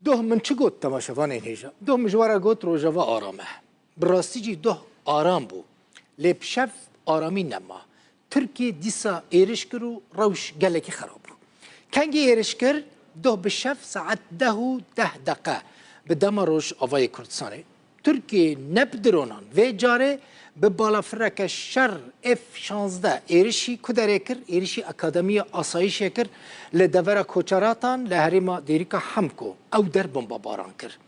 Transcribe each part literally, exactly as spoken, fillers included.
Doh min çi got temaşevanên hêja? Doh min ji we re got Rojava aram e. Bi rastî jî doh aram bû. Lê bi şev aramî nema. Tirkiye dîsa êriş kir û rewş gelekî xerab bû. Kengî êriş kir? Doh bi şev saet deh û deh deqe bi dema Rojavayê Kurdistanê. Tirkiye ne bi dronan, vê carê bi balafireke şer F şazdeh êrişî ku derê kir? Êrişî Akademiya Asayîşê kir li devera Koçeratan li herêma Dêrika Hemko. Ew der bombebaran kir.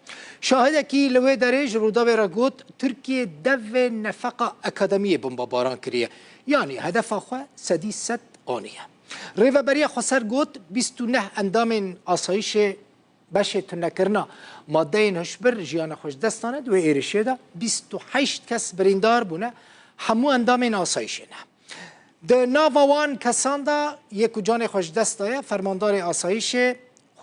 Şahidekî li wê derê ji Rûdawê re got, Tirkiye devê nefeqa akademiyê bombebaran kiriye. Yanî hedefa xwe sedî sed aniye. Rêveberiya Xweser got, bîst û neh endamên asayîşê beşê tunekirina madeyên hişbir jiyana xwe ji dest dane di wê êrişê de, bîst û heşt kes birîndar bûne, hemû endamên asayîşê ne. Di nava wan kesan de yê ku canê xwe ji dest daye, fermandarê asayîşê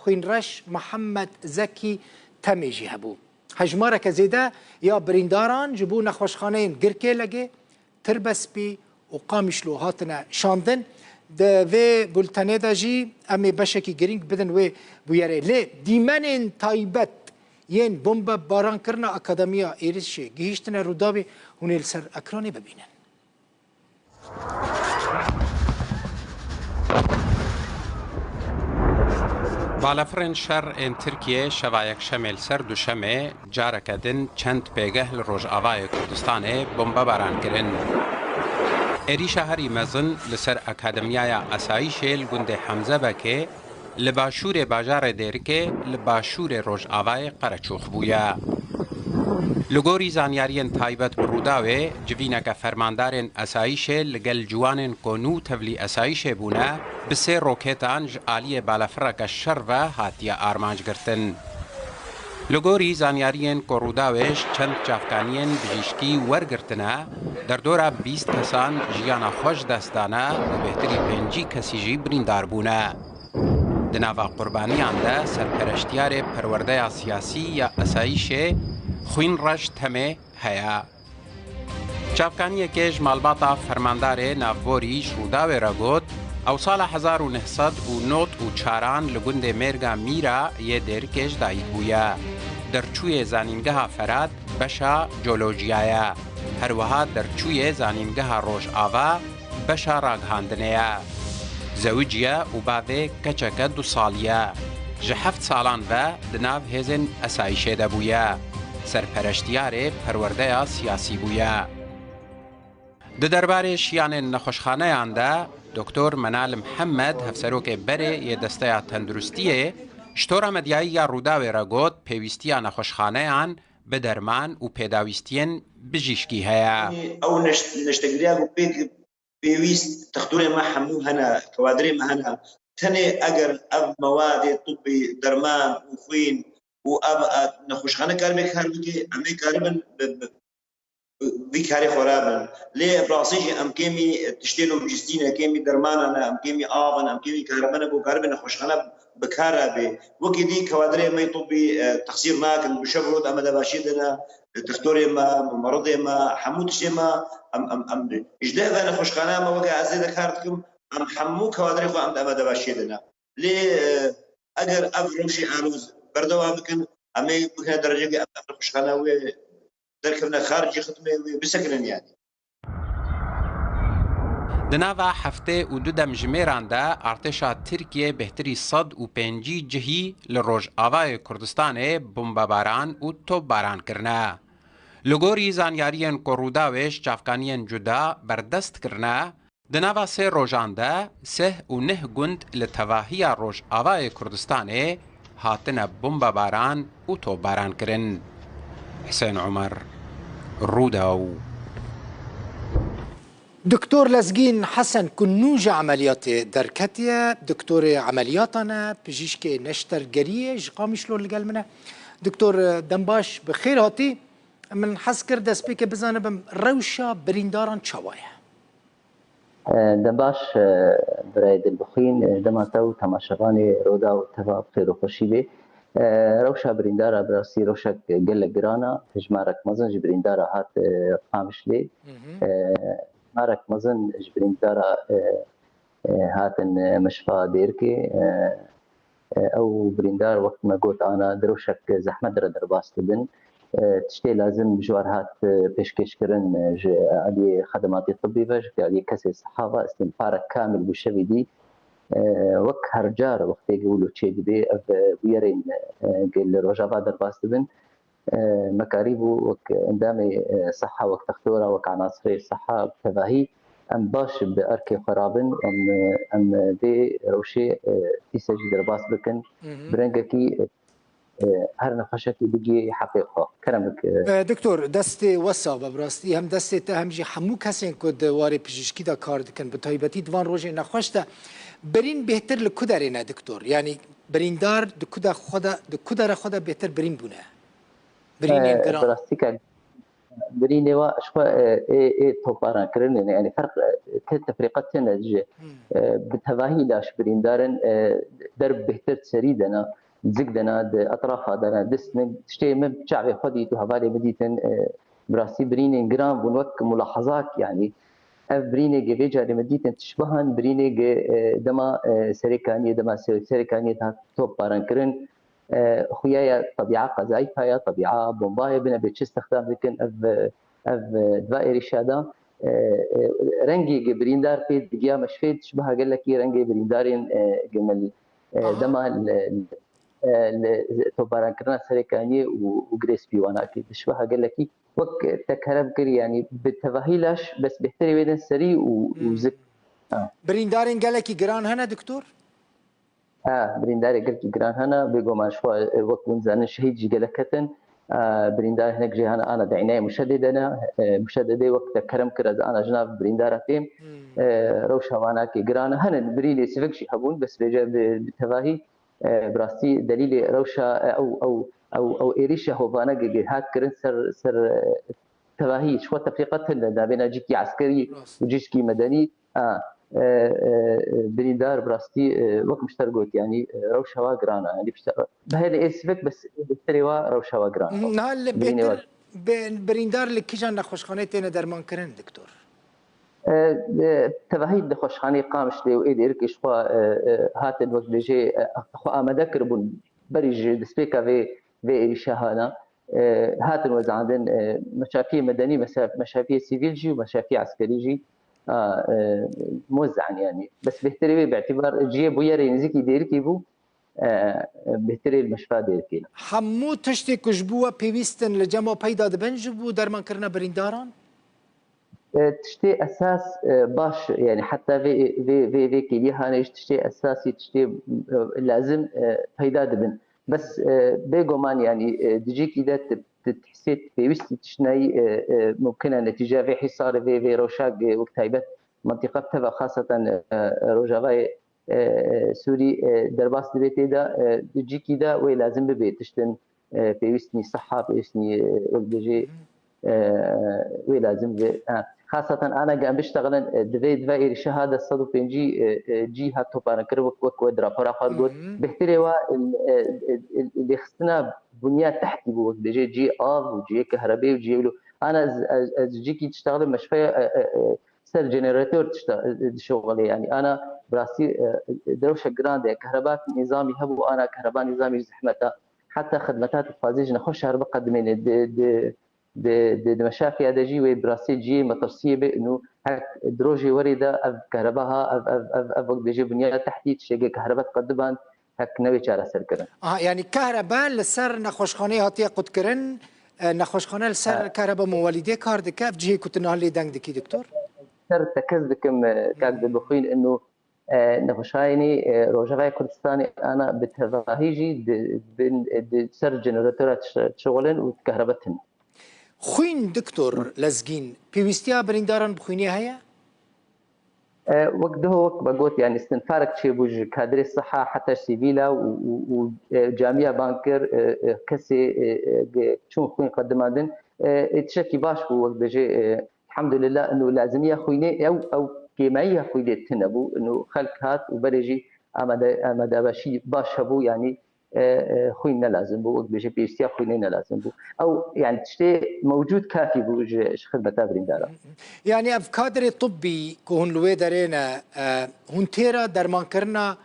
Xwînreş Mihemed Zekî Temê jî hebû. Hejmareke zêde ya birîndaran ji bo nexweşxaneyên Girkê, Legê, Tirbespî û Qamişlo hatine şandin. Di vê bultenê de jî em ê beşekî girîng bidin wê bûyerê. Lê dîmenên taybet yên bombebaran kirina akademiya êrişê gihîştine Rûdawê, hûn ê li ser ekranê bibînin. Balafirên şer ên Tirkiyê şeva Yekşemê li ser Duşemê careke din çend pêgeh li Rojavayê Kurdistanê bombebaran kirin. Êrîşa herî mezin li ser Akademiyaya Asayîşê li gundê Hemzebekê, li başûrê bajarê Dêrikê, li başûrê rojavayê Qereçox bûye. Li gorî zanyariyên taybet bi Rûdawê, civîneke fermandarên esayîşê li gel ciwanên ku nû tevlî esayîşê bûne, bi sê roketan ji aliyê balafireke şer ve hatiye armanc girtin. Li gorî zanyariyên ku Rûdawê ji çend çavkaniyên bijîşkî wergirtine, derdora bîst kesan jiyana xwe ji dest dane û bêhtirî pêncî kesî jî birîndar bûne. Di nava qurbaniyan de serpereştiyarê perwerdeya siyasî ya esayîşê Xwînreş Temê heye. Çavkaniyekê ji malbata fermandarê navborî ji Rûdawê re got, ew sala hezar û neh sed û nod û çaran li gundê Mêrga Mîra yê Dêrikê ji dayik bûye. Derçûyê Zanîngeha Ferat beşa Colojiyaya. Her wiha derçûyê Zanîngeha Rojava beşa ragihandinê ye. Zewiciye û bavê keçeke du salî ye. Ji heft salan ve di nav hêzên esayîşê de bûye. Serpereştiyarê perwerdeya siyasî bûye. Di derbarê şiyanên nexweşxaneyan de Doktor Menal Mihemed, hevserokê berê yê Desteya Tenduristiyê, ji tora medyayî ya Rûdawê re got, pêwîstiya nexweşxaneyan bi derman û pêdawîstiyên bijîşkî heye. Ew neş-, neştegiriya ku pêk pêwîst, textorê me hemû hene, kewadirê me hene. Tenê eger ev mewadê tibî, derman û xwîn û ev, ev nexweşxane karibe kar bike, em ê karibin bi, bi, bi vî karê xwe rabin. Lê rastî jî em kêmî tiştê lojîstî ne, kêmî dermanan e, em kêmî av in, em kêmî karibine ku karibin nexweşxane bi kar re bê. Wekî dî kewadirê me yê tibî, e, texsîr nakin, bi şev rot em ê de başiyê de ne, e, textorê me, meredê me, hemû tiştê me, em, em, em, ji deh ve nexweşxaneya me weke ez ê de kar dikim, em hemû kewadirê xwe em, em ê de başiyê de ne. Lê, e, eger ev rewşê eroz berdewam bikin, em ê bigihine dereceyekê em ev nexweşxane wê derkevine xaricî xidmê wê bisekinin yani. Di nava heftê û du demjimêran de artêşa Tirkiyê bêhtirî sed û pêncî cihî li Rojavayê Kurdistanê bombebaran û topbaran kirine. Li gorî zanyariyên ku Rûdawê ji çavkaniyên cuda berdest kirine, di nava sê rojan de sih û neh gund li tevahiya Rojavayê Kurdistanê hatine bombebaran û topbaran kirin. Hisên Omer, Rûdaw. Doktor Lezgîn Hesen ku nû ji emeliyatê derketiye, doktorê emeliyatan e, pijîşkê neştergeriyê ji Qamişlo li gel min e. Doktor, dembaş bi xêr hatî. Min hez kir destpêkê bizanibim rewşa birîndaran çawa ye? E, de baş, e, birayê dilbixwîn, e, dema te û temaşevanê Roda û Teva bi xêr û xweşî bê. E, rewşa birîndara bi rastî rewşek gelek giran e. Hejmarek mezin ji birîndara hat, e, Qamişlê. Hı hı. E, hejmarek mezin ji birîndara, e, e, hatin, e, Mişfa Dêrkê. E, E, ew birîndar, wek me got, ana di rewşek zehmet re derbas dibin. E, tiştê lazim ji war hat, e, pêşkêşkirin, e, ji aliyê xedematê tibbî ve, ji aliyê kesê siha ve, îstînfarek kamil bû şevî dî. E, wek her car wextê ku wilo çêdibe, ev, e, bûyerên, e, ku li Rojava derbas dibin, e, me karîbû wek endamê, e, siha, wek textora, wek enasirê siha bi tevahî em baş bi erkê xwe rabin, em, e, em vê rewşê, e, dîse jî derbas bikin. Hı hı. Bi rengekî, e, e, her nexweşekî bigihê heqê xwe. Kerem bik, e. E, doktor, destê we sax be, bi rastî hem destê te hem jî hemû kesên ku di warê pijîşkî de kar dikin, bi taybetî di van rojên nexweş de. Birîn bêhtir li ku derê ne, doktor? Yanî birîndar di ku de xwe de, di ku dere xwe de bêhtir birîn bûne? Birînên, e, giran. Bi rastî ke birînê wa ji xwe, e, ê, ê toparankirin, yani, yani ferq, e, te-, tefrîqet têne ji, Hmm. e, bi tevahî laş birîndarin, e, derb bêhtir serî dena, zik dena, di etrafa dena, dist min, tiştê min çavê xwe dît û hevalê min dîtin, e, bi rastî birînên giran bûn wek mulahazak, yani, ev birînê ge vê carê min dîtin tişbihan birînê ge, e, dema, e, serêkaniyê, dema se-, serêkaniyê hat toparankirin, e, xuya ya tebîa qezayî haya, tebîa bombayê bine bê çi stexdam dikin, ev, ev, di va êrîşa de, e, e, rengê ge birîndar pê digiya meşfê tişbiha gelekî rengê birîndarên, e, ge mil, e, Aha. dema li, e, li toparankirin serêkaniyê û, û girê spî wana kir. Tişbiha gelekî wek te kerem kir, yani bi tevahî laş bes bêhtirê wê din serî û, û Hmm. zik. Ha. Birîndarên gelekî giran hene, doktor? Ha, birîndarê gelkî giran hene, bêguman ji xwe, e, wek hûn zanin şehîd jî gelek ketin. E, birîndar hinek jê hene ana di înayê muşedê de ne. E, muşededê wek te kerem kir ez ana ji nav birîndara têm. Hmm. E, rewşa wanakê giran e. Hene birînê sivik jî hebûn, bes vêce bi, bi tevahî, e, bi rastî delîlê rewşa, e, ew, ew, ew, ew êrîşa hovane ge, ge hat kirin ser, ser, e, tevahî, ji xwe tefrîqet tune, navêna cîkî eskerî Rast. û cîkî medenî. A, e, e, birîndar bi rastî, e, wek min ji te re got, yanî, e, rewşa wa giran e. Yanî, bi hêlê ê sivik bes bêhtirê wa rewşa wa giran e. Niha li Birînê wa bêtir, bi-, birîndar li kîjan nexweşxaneyê têne dermankirin, doktor? E, e, tevahî nexweşxaneyê Qamişlê û ê dêrikê ji xwe, e, e, hatin wek dibêjê, e, xwe amade kiribûn berî ji destpêka vê, vê êrîşa hana. E, hatin wezandin, e, meşafiyê medenî, mesa-, meşafiyê sivîl jî û meşafiyê eskerî jî, a, e, muwezzean yani. Bes bêhtirê wê bi îtîbar cihê bûyerê nêzîkî dêrikê bû, e, bêhtirê li meşfa dêrikê ne. Hemû tiştê ku ji bo we pêwîst in li cem we peyda dibin ji bo dermankirina birîndaran? E, tiştê esas, e, baş, yani heta vê, vê, vê, vê kêliyê hanê jî tiştê esasî, tiştê, e, lazim, e, peyda dibin. Bes, e, bêguman, yani, e, di cihekî de ti, ti, ti hîsê pêwîstî tişt nayî, e, e, mumkin e netîceya vê hîsarê, vê, vê rewşa, e, wek taybet mentiqa bi teva xaseten, e, e, Rojavayê, e, e, Sûrî, e, derbas dibe tê de, e, di cihekî de wê lazim bibe tiştin, e, pêwîstî siha, pêwîstî, e, wek dibêjê, e, wê lazim be. Ha, xaseten ana ge em biştexilin, e, divê, divê êrîşa ha de sed û pêncî, e, e, cî hat toparankirin wek, wek we di rapora xwe got. Bêhtirê wa, e, e, e, lêxistina bunya tehtî bû, wek dibêjê cî av û cî kehrebê û cî wilo. Ana ez, ez, ez cîkî diştexilin meşfeya, e, e, e, ser generator tişta, e, dişoxilê. Yani ana bi rastî, e, e, di rewşek giran de kehreba nîzamî hebû, ana kehreba nîzamî ji zehmet e. Heta xidmeta dixwazî ji nexweşa re biqedimêne di, di, di, di, di meşafiya de jî wê bi rastî cihê metirsiyê be û hek di rojê werê de ev kehreba ha, ev, ev, ev, ev wek dibêje bunyada tehtî tiştê ge kehreba diqediband, hek newê çareserkirin. Aha, yani kehreba li ser nexweşxaneyê hatiye qutkirin, e, nexweşxane li ser Ha. kehreba muwelîdê kar dike, ev cihê ku tu niha lê deng dikî, doktor? Ser tekez dikim, e, kak Dilbixwîn, inu, e, nexweşxaneyê, e, Rojavayê Kurdistanê ana bi tevahî jî di, bin, e, di ser generatora dişixulin û kehreba tune. Xwîn, doktor Lezgîn, pêwîstiya birîndaran bi xwînê heye? E, wek diho, wek me got, yani, îstînfarek çêbû ji kadrê siha heta sivîla û, û, û, e, camiya bankir, e, e, kesê, e, e, ge çûn xwîn qedimandin, e, e, tiştekî baş bû, wek dibêje, e, elhamdulillah, inu lazimiya xwînê, ew, ew kêmayiya xwînê tune bû, inu xelk hat û berê jî amade-, amadebaşî baş hebû, yani, e, e, xwîn ne lazim bû, wek dibêje pêwîstiya xwînê ne lazim bû. Ew, yani, tiştê mewcûd kafî bû ji, ji xidmeta birîndaran. Yani ev kadrê tibbî ku hûn li wê derê ne, e, hûn têra dermankirina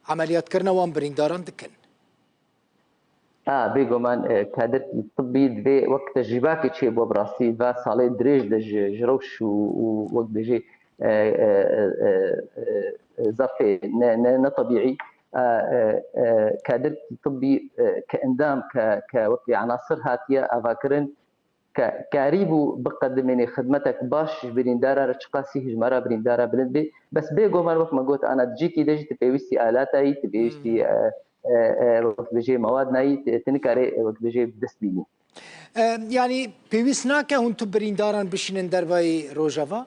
emeliyatkirinê wan birîndaran dikin. A, bêguman, e, kadir tibbî divê wek tecrîbakê çêbû, bi rastî va salê dirêj de ji, ji rewş û, û wek bêjê, e, e, e, e, e, zafê ne, ne, ne tebîî, e, e, e, kadir tibbî, e, ke endam, ke, ke wekî enasir hatiye avakirin, ke karîbû biqedimênê xidmetek baş ji birîndara re, çiqasî hijmara birîndara bilind bê. Bes bêguman wek me got ana cîkî de jî tu pêwîstî alata yî, tu pêwîstî, e, e, e, wek dibêjê mewad nayî, tu, tu nikarê, e, wek dibêjê bi dest bînî. E, yanî pêwîst nake hûn tu birîndaran bişînin dervayî Rojava?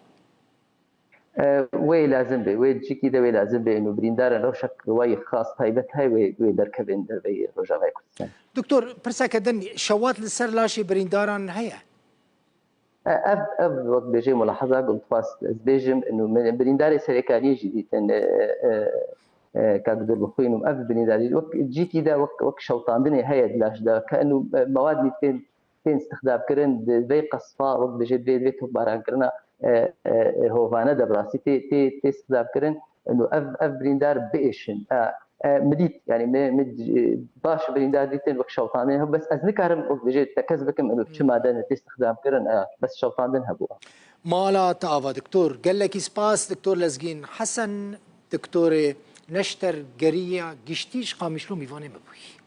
E, wê lazim be, wê cîkî de wê lazim be, û birîndaran rewşek wayî xas taybet heye, wê, wê derkevin derveyî Rojavayê Kurdistan. Doktor, pirseke din, şewat li ser laşê birîndaran heye? E, ev, ev wek bêjê mulahaza ku dixwast ez bêjim, inu min birîndarê serêkaniyê jî dîtin, e, e, e, kak Dulbixwîn û ev birîndarî wek cîkî de wek, wek şewtandinê heye di laş de, ke inu, e, mewad nî tên, tên stixdamkirin, di vê qesfa, wek bêjê divê, divê topbarankirina, e, e, e, hovane de bi rastî tê, tê, tê stixdamkirin. Û ev, ev birîndar biêşin. E, e, min dît, yanî min, min, e, baş birîndar dîtin wek şewtandin hebû, bes ez nikarim wek bêjê tekez bikim, û çima de ne tê stixdam kirin, e, bes şewtandin hebû. Mala te ava doktor. Gelekî spas doktor Lezgîn Hesen, doktorê neştergeriya giştî ji Qamişlo mîvanê me bûyî.